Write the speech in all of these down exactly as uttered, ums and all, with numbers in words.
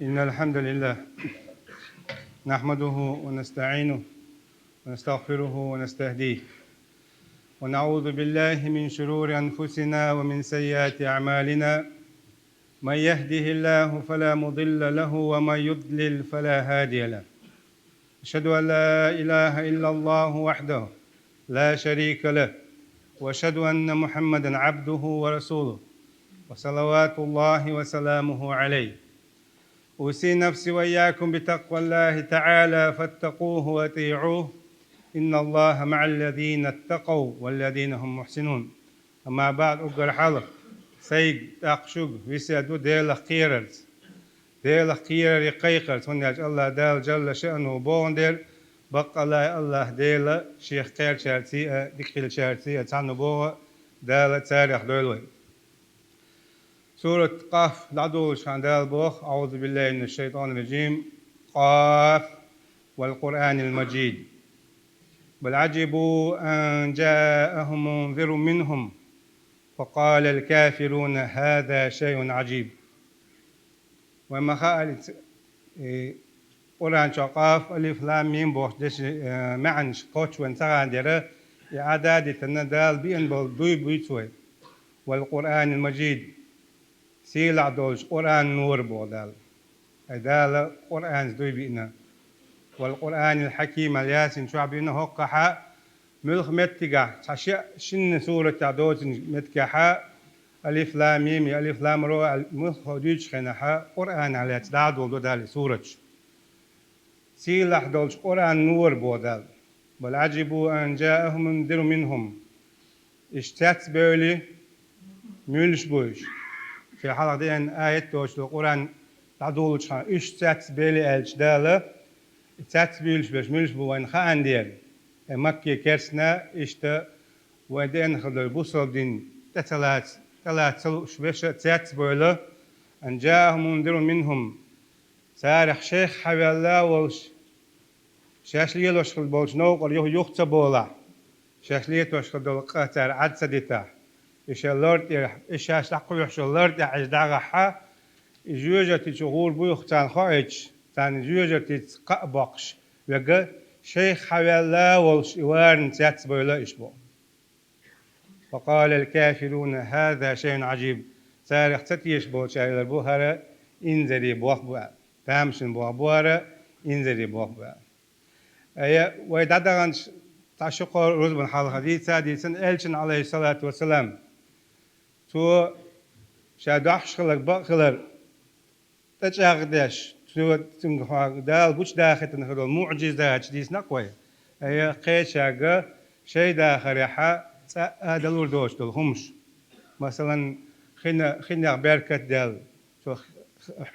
إن الحمد لله نحمده ونستعينه ونستغفره ونستهديه، ونعوذ بالله من شرور أنفسنا ومن سيئات أعمالنا. من يهده الله فلا مضل له، ومن يضلل فلا هادي له. أشهد أن لا إله إلا الله وحده لا شريك له، وأشهد أن محمدا عبده ورسوله، وصلوات الله وسلامه عليه. أوصي نفسي وإياكم بتقوى الله تعالى، فاتقوه وأطيعوه، إن الله مع الذين اتقوا والذين هم محسنون. أما بعد، уггар хьалха сайга, тӀаккха шуга весет ду Делах кхерарца. Делах кхерарца, кхайкхарца, хӀунда аьлча АллахӀ Дала Джалла шаънуху боху дела, баккъалла а АллахӀ Дела Шех кхаьрдачаьрций а, дика хиллачаьрций а цхьаьна ву боху, Дала царех дойла вай. Сурат Къаф дӀадолучу хенахь Дала боху: أعوذ بالله من الشيطان الرجيم. قاف والقرآن المجيد. بل عجبوا أن جاءهم منذر منهم فقال الكافرون هذا شيء عجيب. Вайн ма хаъара, э, Къуръан чохь Къаф, Алиф, Лам, Мим бохучу деши, э, маьӀнаш кхоччуш вайна ца хандера, и Ӏад а дитина, Дала биъна болу дуй буьйцу вай. Вал Къуръанил Мажид, сийлахь долчу Къуръан нур боху Дала. Ай Дала Къуръанца дуй биъна. Вал Къуръанил Хьаким аьлла Ясин чохь биъна хӀоккхахьа, муьлхха меттигахь, цхьа шиъ шинна суратехь доцучу меттигехьа, Алиф Лам Мим, я Алиф Лам Ро аьлла муьлхха дуьйцучу хенахьа, Къуръанах лаьцна дӀадолу ду Дала и сураташ. Сийлахь долчу Къуръан нур боху Дала. Бал Ӏажибу ан джааахум мунзирун минхум. Иштта цецбевлла, муьлш бу уьш? Шайн хьалха деана аят доцуш долу Къуръан дӀадолучу хьан уьш цецбевлла аьлча Дала, и цецбуьйлуш берш муьлш бу вайна хаан дера. Э, Макке керстна иштта вайн деана хила долу бусалба дин тӀе ца лаца, тӀе лаца ца лууш берш цецбевлла, ан джааахум мунзирун минхум. Царах шайх хьавелла а волуш, шаьш лелош хила болчу новкъара юха, юха ца болахь, шаьш летош хила долу къа цара Ӏад ца дитахь, и шаьш лар тӀе, и шаьш дӀакхоьхьуш йолу лар тӀехь иза дӀагӀахьа, и жоьжахати чу гӀур буй-кх царна хоуьйтуш, царна жоьжахатица кхаъ боккхуш верг, шайх хьавелла а волуш, и варна цецбевлла уьш бу. Ва къалал кафируна хӀаза шайъун Ӏажиб. Царах ца тешаш болчара элар бу хӀара инзаре боху бу аьлла. Тамашийна боху бу хӀара инзаре боху бу аьлла. Ая, вай дӀадаханчу цхьа ши-кхо рузбан хьалха дийца а дийцина, Элчанна, Ӏалайхиссалату вассалам, цо ша дохьуш хиларг бакъ хилар, тӀе чӀагӀдеш, цо, цуьнга хьо Дала гучудахийтина хир долу муӀжизаташ дийцина-кх вай. Ая, кхечаьрга шайн дахарехьа цкъа а далур доцуш долу хӀумаш. Масалан, хина, хинех беркат даьлла, цо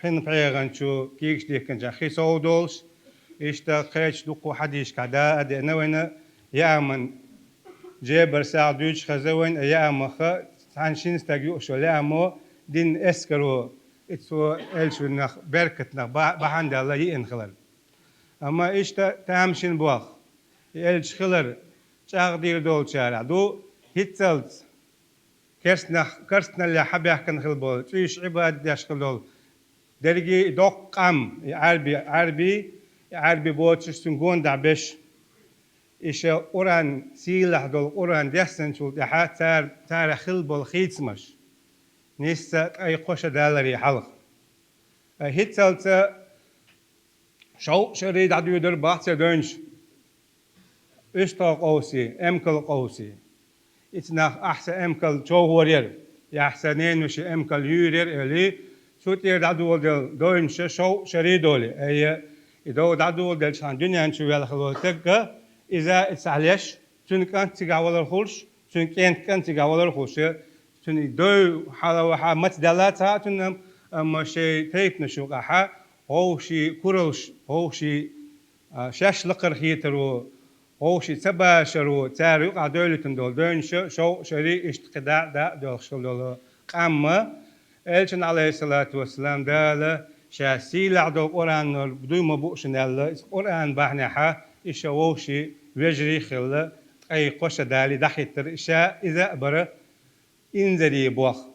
хин пхьегӀанчу кийча дихкинчохь хи сов долуш, иштта кхечу дуккха хьадисашкахь даа а деана вайна, яаман жебар сагӀа дуьйцуш хеза вайна, яамаха цхьана шина стаг юуш йолу яамо динан эскаро, и цо элчанах беркатнах ба-, бахьана даьлла йиъна хилар. Амма иштта тамашийна боху, и элча хилар чӀагӀдийр долчарахь ду, хӀинццалц керстанах, керстаналлехь хьабаьхкина хила болу, цӀуьйш Ӏибадат деш хила долу, дерриге и доккха къам, и Ӏаьрби, Ӏаьрби, и Ӏаьрби боцуш цуьнан гондахь беш, и шен Къуръан, сийлахь долу Къуръан дессинчул тӀаьхьа цара, царах хила болу хийцамаш, нийсса ткъе кхо шо даларе хьалха. Ай хӀинццалца шовзткъа шаре дӀадоьдура боху церан девнаш. УьстагӀа къовсий, эмкал къовсий. Ица нах ахьа сан эмкал човхор яра, ахьа сан ненавешин эмкал юьйр яра, элий, цу тӀера дӀадоладелла девнаш шовзткъа шаре долий. Ай, и дов дӀадоладелча хьан дуьнен чу ваьлла хила волу стаг, иза, иза схьалеш, цуьнан кӀант цигахь валар хуьлуш, цуьнан кӀентан кӀант цигахь валар хуьлуш, цуьнан дов хьалавахьа маца даьлла ца хаьа цунна, амма шайн тайпанаш юкъахьа вовшийн куралш, вовшийн, а, шаьш лакхара хетаро, вовшийн ца башаро, цара юкъахь девлийтина долу девнаш шовзткъа шаре иштта кхин даа а, даа а доьлхуш хила долу къам а, Элчанна, Ӏалайхиссалату вассалам, Дала ша сийлахь долу Къуръанор дуй ма бу шуна аьлла, иза Къуръан бахьанехьа, и шен вовшийн вежарий а хилла, ткъе кхо шо далий дӀахӀиттира, и ша иза а бара инзаре боху.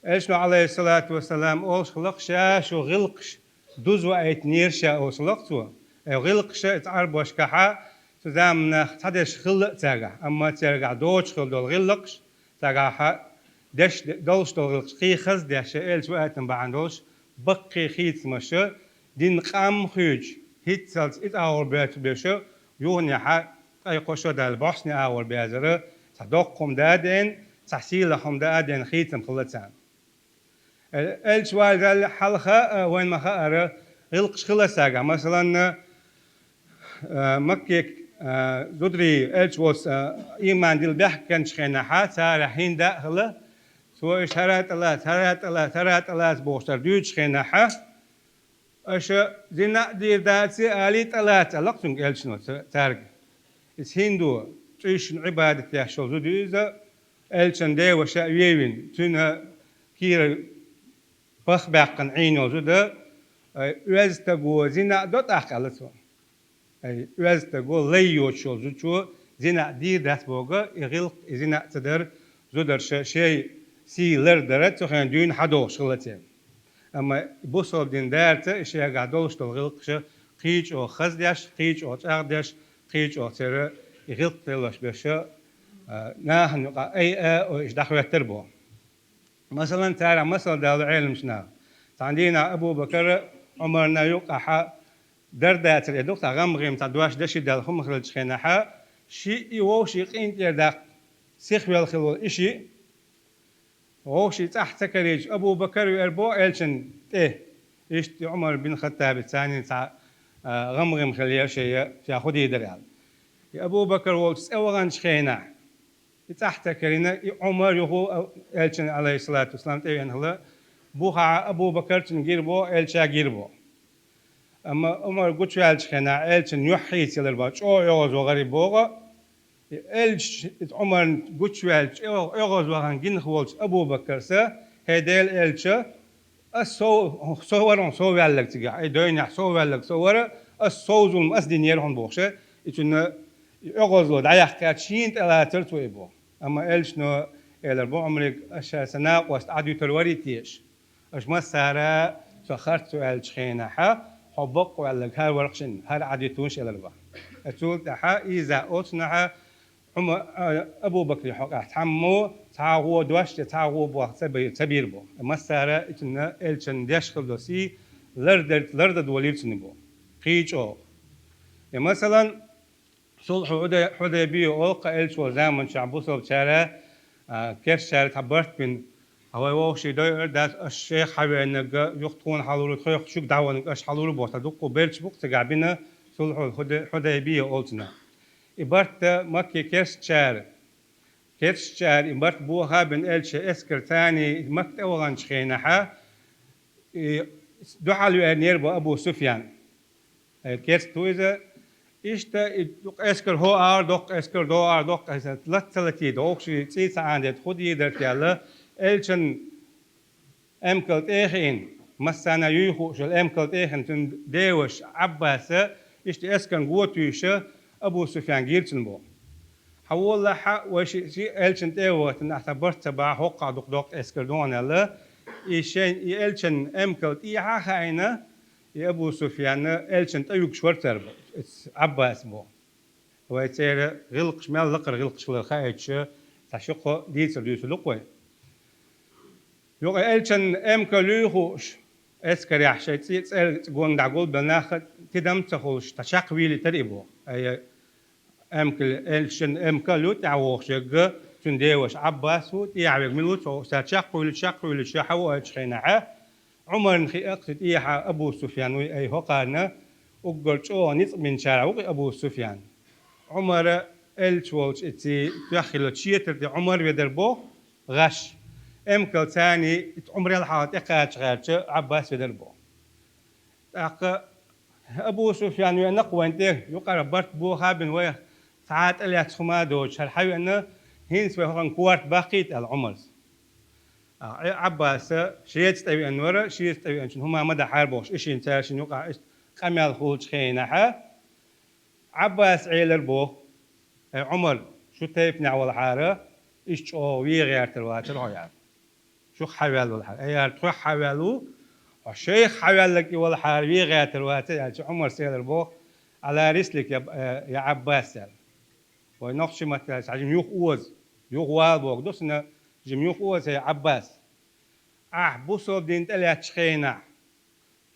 Элчано, Ӏалайхиссалату вассалам, олуш хилла-кх ша шу гӀиллакхаш дуза ваийтинера ша олуш хилла-кх цо. Э, гӀиллакхаш а цу Ӏарбошкахьа цу заманахь цхьадерш хилла а цаьргахь, амма цаьргахь доцуш хилла долу гӀиллакхаш, цаьргахьа деш долуш долу гӀиллакхаш кхин хаза деш, Элча ваийтина бахьана долуш баккхий хийцамаш, дин къам хуьйцуш, хӀинццалц иза агӀор боьцуш берш, юханехьа ткъе кхо шо даьлла бохьсане агӀор безара, цхьа доккха хӀума дан а дена, цхьа сийлахь хӀума дан а дена хийцам хилла царна. Э, Элча валарал хьалха, э, вайна ма-хаъара, гӀиллакхаш хилла цаьргахь. Масалан, э, Макке, э, зударий Элча волчу, э, ийман дилла баьхкинчу хенахьа, царах хӀинда а хилла, цо иштта хӀара а тӀелаца, хӀара а тӀелаца, хӀара а тӀелаца бохуш цара дуьйцучу хенахьа, аша зина а дийр дац, алий тӀелаца, аьлла-кх цуьнга Элчано ца-, цаьрга. Иза хӀинда, цӀуйшна Ӏибадат деш йолу зуда ю иза, Элчан деваша а вевина, цуьнан кийра пах баьккхина Ӏийна йолу зуда, ай, оьзда стаго зина а до тӀаккха, аьлла цо. Ай, оьзда стаго лай йоцуш йолу зудчо зина а дийр дац боху, и гӀиллакх, и зина а ца дара, зударша шайн сий лардар цу хенахь дуьйна хьадогӀуш хилла церан. Амма бусалба дин дарца и шегахь долуш долу гӀиллакхаш кхин чӀогӀа хаза деш, кхин чӀогӀа чӀагӀдеш, кхин чӀогӀа церан и гӀиллакх лелош берш, а, нахана юкъахь ай а, ой, иштта дӀахӀоьттира боху. Масалан, царах масал далу Ӏеламчу наха. Цхьана дийнахь Абу-Бакар а, Ӏумарна юккъехьа дара дацара, и ду-кх цхьа гӀам-гӀим, цхьа дош даши даьлла хӀума хилчу хенахьа, шиъ и вовшийн къинтӀера даккха сихвелла хилла волу и шиъ, вовшийн цӀахь ца карийча, Абу-Бакар веара боху Элчан тӀе. Иштта Ӏумар бин Хаттаби царна цхьа, а, гӀам-гӀим хилла яра шайн, ша хӀун дийр дара аьлла. И Абу-Бакар волчу цӀе ваханчу хенахь, и цӀахь ца карийна, и Ӏумар юха а Элчан, Ӏалайхиссалату вассалам, тӀевеана хилла, бухахь Абу-Бакар цунна гира боху, Элча гира боху. Амма Ӏумар гучуваьллачу хенахь Элчан юьхь хийцалур боху, чӀогӀа оьгӀазвахара боху. И Элча, иза Ӏумарна гучуваьлла, чӀогӀа оьгӀазвахана гинах волчу Абу-Бакарс: «ХӀей Делан Элча, ас сов, сов вара хьуна сов ваьлларг цигахь, ай, дойнехь сов ваьлларг со вара, ас сов зулам ас динера хьуна», — бохуш, и цунна и оьгӀазло дӀаяьккхича, шена тӀелацара цо и боху. Амма Элчано элира боху Ӏумарга: «Аша сан накъост Ӏадуьтур варий теша? Аша массара со харц ву аьллачу хенахьа, хьо бакъ ву аьлларг хӀара вара-кх шуна, хӀара Ӏадуьтуш», — элира боху. Цул тӀаьхьа иза оцунахьа Ӏума-, а, Абу-Бакри хьокъехь цхьаммо цхьа а гӀо дош я цхьа а гӀо боху ца бий-, ца бийр бу. Массара и цунна Элчан деш хила долу сий лардар-, лардан долийра цунна бу. Кхин чӀогӀа. Я, масалан, сулхьу Хьудай-, Хьудайбия олу-кх Элча волу заманчохь бусалбачара, а, керстачара цхьа барт бина, а, вай вовшийн дойур дац, аша шайх хьавеанарг юха тхуна хьалур ву, тхоьх шуьга дӀаванарг аша хьалур ву боху, цхьа дуккха белча бу-кх цигахь бина сулхьу Хьудай-, Хьудайбия олу цунах. И барт Макке керстачара, керстачара и барт боха а бина, Элча эскар царний Макка тӀе ваханчу хенахьа, и дуьхьал веанера боху Абу Суфьян. Э, керста ву иза. Иштта и дукха эскар хӀо ара доккху, эскар до ара доккху, лац ца латийта, вовшийн цӀий ца Ӏанадайта, хӀун дийр дара те аьлла, Элчан эмкал тӀе а хиъна, массарна юй хууш йолу эмкал тӀе а хиъна, цуьнан деваша Ӏаббаса иштта эскарна го туьйша, Абу Суфьян гира цунна боху. Хьан воллахьа, вай ши, ши Элчан тӀе а вахана, ахьа сан барт ца бахьа, хӀокхахь дукха доккха эскар ду хьуна аьлла, и шайн, и Элчан эмкал тӀехьа а хаийна, и Абу Суфьян Элчан тӀе юьгуш вара цара бо-, Ӏаббас боху. Вай церан гӀиллакхаш мел лакхара гӀиллакхаш хилар хаийтуш, цхьа ши-кхо дийцар дуьйцур ду-кх вай. Юкъа Элчан эмкал юй хууш, эскарехь шайн цӀе-, цӀе-, цӀе гонга дӀагулбелла нах тидам ца хуьлуш, цхьа чекхвийлийтара и боху. Ай, эмкал, Элчан эмкал ю тӀаьхьа вогӀуш ерг, цуьнан деваша Ӏаббас ву, тӀехьа верг мила ву ца хууш, цара чекхвуьйлуьйтуш, чекхвуьйлуьйтуш, хьан ву аьллачу хенахьа, Ӏумарна хиъна-кх цу тӀехьа Абу Суфьян вуй, ай, хӀокхарна уггар чӀогӀа ницкъ бинчарах ву-кх и Абу Суфьян. Ӏумара Элча волчу и ци тоьхна хилла четар тӀе Ӏумар ведар боху гӀаш. Эмкал царний Ӏумарел хьалха тӀекхача гӀертачу Ӏаббас ведар боху. ТӀаккха Абу Суфьян веана-кх вайна тӀе, юкъара барт боха а бина вайх, цхьа а тӀелаьцна хӀума а доцуш, хӀара хьан веана, хӀинца вай хӀокхуьнан корта баккхийта аьлла Ӏумарс. А, Ӏе-, Ӏаббаса шеца тӀевеана вара, шеца тӀевеанчун хӀума ма дахьара бохуш, и шина цара шина юкъахь иштта къамел хуьлучу хенахьа, Ӏаббас элира боху: «Ай, Ӏумар, шу тайпанехь валахьара, иштта чӀогӀа вен гӀертар вацара хьо», — аьлла. Шух хьаваьлла валахьара. Ай, яра тхох хьаваьлла ву, хьо шайх хьаваьлларг и валахьара вегӀаьттар вац, аьлча, Ӏумара элар боху: «Ӏала рислик, я, я Ӏаббас», аьлла. Вай нохчийн маттахь аьлча, хьажим юха оза, юха вала боху ду, сина жим юха оза, хӀей Ӏаббас. Ахь бусалба дин тӀелаьцначу хенахь,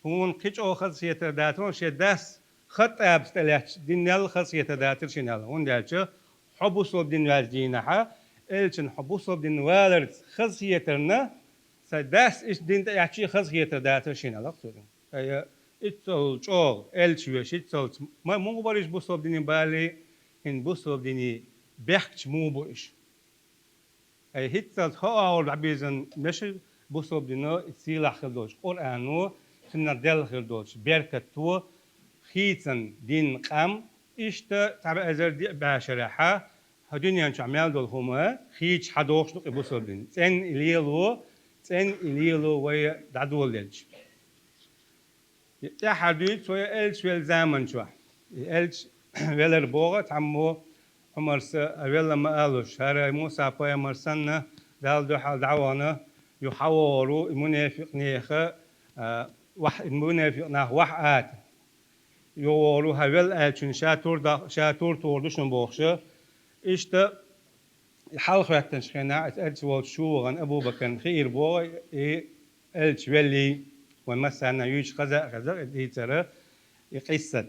хьуна кхин чӀогӀа хазахетар дацара, шен дас ХаттӀабас тӀелаьцначу динел хазахетар дацара шена аьлла. ХӀунда аьлча хьо бусалба дин ваьлча дийнахьа, элчанна хьо бусалба дин валарца хазахетарна, сайн дас иштта дин тӀеэцча а хазахетар дацара шена аьлла цо. Ай, иццал чӀогӀа элча веш, иццалц ма муха бара уьш бусалба дине балий, хӀинца бусалба дине бехкаш муха бу уьш? Ай, хӀинццалц хӀокху агӀор дӀабирзина мешан бусалба дино, и сийлахь хир долчу Къуръано, цуьнан делла хир долчу беркато хийцина дин, къам, иштта цхьа эзар диъ бӀешарахьа хӀокху дуьнен чохь мел долу хӀума хийцаш хьадогӀуш ду-кх и бусалба дин. ЦӀенна и лело, цӀенна и лело вай дӀадоладелча. И тӀаьххьара дуьйцу вай элча велла заман чохь. И элча велар боху цхьаммо, Ӏумарс а велла ма алуш, хӀара Муса пайхамар санна, Далла дуьхьал дӀавахана, юха хьавогӀур ву и мунафикъ неха, а, вахь-, и мунафикъ нах вахь ата. Юха вогӀур ву, хӀара велла аьллачунна ша тур да-, ша тур тухур ду шуна бохуша. Иштта, и хьалахӀоьттинчу хенахь, иза элча волчу чу вахана Абу-Бакарна хиира боху, и элча веллий, вайн массарна юьйцуш хаза а хеза и дийцара, и къиссат.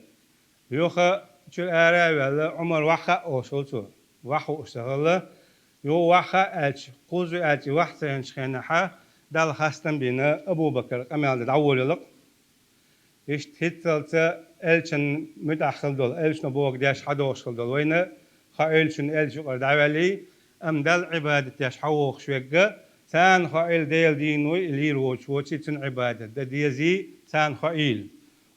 Юха чуьра ара а ваьлла, Ӏумар вахь хаьа олуш волу цо. Вахь хууш ца хилла. Юха вахь хаьа аьлча, кхузза аьлча, и вахь ца хинчу хенахьа, Далла хастам бина, Абу-Бакар къамел дан дӀаволийла-кх. Иштта хӀинццалца элчанна муьтӀахь хила долу, элчано бохург деш хьадогӀуш хила долу вайна, хаийла шуна элча юкъара дӀаваьллий, амма Далла Ӏибадат деш хьавогӀуш верг, царна хаийла Делан дийно и лийр воцуш воций, цуьнан Ӏибадат дан дезий, царна хаийла.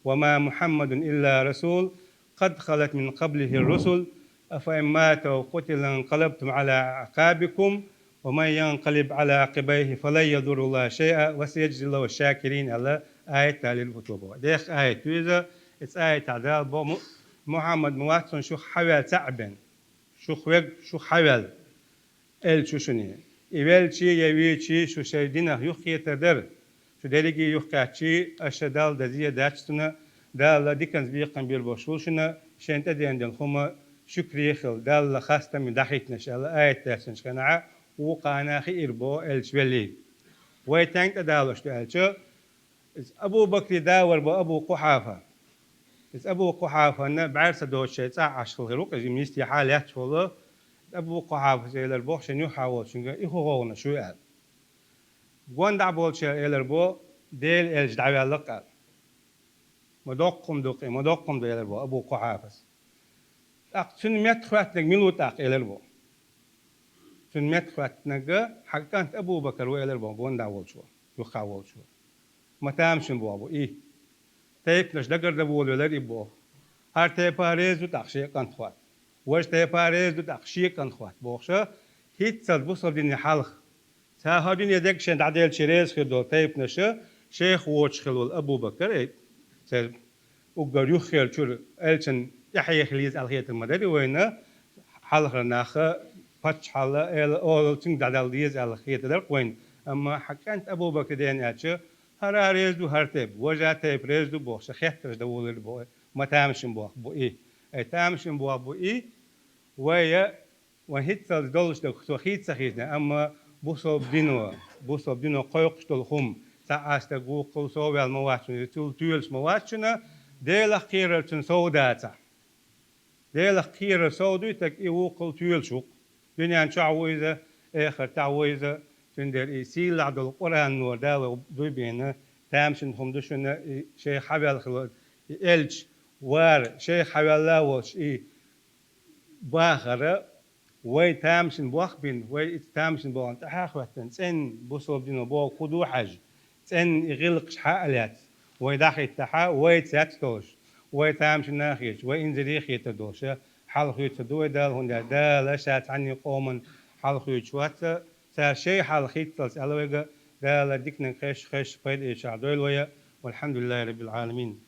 «Ва ма Мухьаммадун илла расул, къад халат мин къаблихир русул, афа ин мата ав къутила инкъалабтум Ӏала аӀкъабикум, ва ман янкъалиб Ӏала Ӏакъибайхи фалан ядурраллаха шайъа, ва саяжзиллаху шакирин», аьлла, аят далийра боху. Дехха аят ду иза, иза аятехь Дала боху: Му-, Мухьаммад ма вац шух хьаваьлла цхьаъ бен. Шух верг, шух хьаваьлла. Элча ву шуна. И велчий я вийчий шу шайн динах юххетар дара. Шу дерриге юхкхаьччий, аша Далла дан зен дац цунна, Дала диканца бекхам бийр болуш ву шуна, шайна тӀедеана долу хӀума шукре хила, Далла хастам бина дӀахӀиттинарш аьлла, аят даьссинчу хенахь, вукхарна хиира боху элча веллий. Вай тӀаьнга тӀедалош ду аьлча, иза Абу-Бакри да вара боху Абу Къухьафа. Иза Абу Къухьафана бӀаьрса доцуш шайн цӀахь Ӏаш хилла хир ву-кх, иза мистехьа лаьтташ волу. Абу Къухьафас элар боху шен юххьа волчуьнга: «И хӀун гӀовгӀанаш ю?» аьлла. Гонда болчара элар бо: «Делан элча дӀаваьлла-кх», аьлла. «Ма доккха хӀума ду-кх и, ма доккха хӀума ду», элар бо Абу Къухьафас. «ТӀаккха цуьнан метта хӀоьттинарг мила ву тӀаккха?» элар бо. «Цуьнан метта хӀоьттинарг хьан кӀант Абу-Бакар ву», элар бо гонда волчо, юххьа волчо. «Ма тамашийна боху бу и. Тайпанаш дагардан волавелар и боху. ХӀара тайпа реза ду тӀаккха шен кӀант хӀотта. Важа тайпа реза ду тӀаккха шен кӀант хӀотта», бохуша, хӀинццалц бусалба дине хьалха. Цара хӀара дуьне дегашен дӀаделча реза хир долу тайпанаша, шайх воцуш хилла волу Абу-Бакар, э, церан уггар юххера чуьра элчанна тӀаьхьахьехалийза аьлла хетар ма дарий вайна, хьалхара наха, паччахьалла, эла, олалла цуьнга дӀадала деза аьлла хетар дара-кх вайна. Амма хьан кӀант Абу-Бакр дена аьлча, хӀара реза ду хӀара тайпа, важа тайпа реза ду бохуша, хеттарш дан волавелар бо, ма тамашийна боху бу и. Ай, тамашийна боху бу и, вай а, вайн хӀинццалц долуш дерг цо хийца ца хийцина, амма бусалба дино, бусалба дино кхойкхуш долу хӀума, цхьа а стаг вукхул сов ваьлла ма вац шуна, цул тоьлуш ма вац шуна, Делах кхерар цуьнан сов дацахь. Делах кхерар сов дуй, так и вукхул тоьлуш ву-кх. Дуьнен чохь ву иза, эхартахь ву иза, цундела и сийлахь долу Къуръан нур Дала дуй бена, тамашийна хӀума ду шуна, и шайх хьаваьлла хилла, и элча вара, шайх хьаваьлла а волуш, и бахара, вай тамашийна бохбина, вай и тамашийна бохна тӀаьхьа а хӀоьттина, цӀенна бусалба дино боху хӀун ду хьажа, цӀенна и гӀиллакхаш хьа а лаьцна, вай дӀахӀиттахьа, вайца яц долуш, вай тамашийна а хеташ, вай инзаре а хетар долуша, хьалхуьйцур ду вай Дала, хӀунда аьлча Дала ша цхьанне къоман хьалхуьйцуш вац, цара шайн хьал хӀинццалц аьлла вайга, Дала диканиг хезаш, хезаш пайда эцарх дойла вай, валхьамдулиллахӀи раббил Ӏаламин.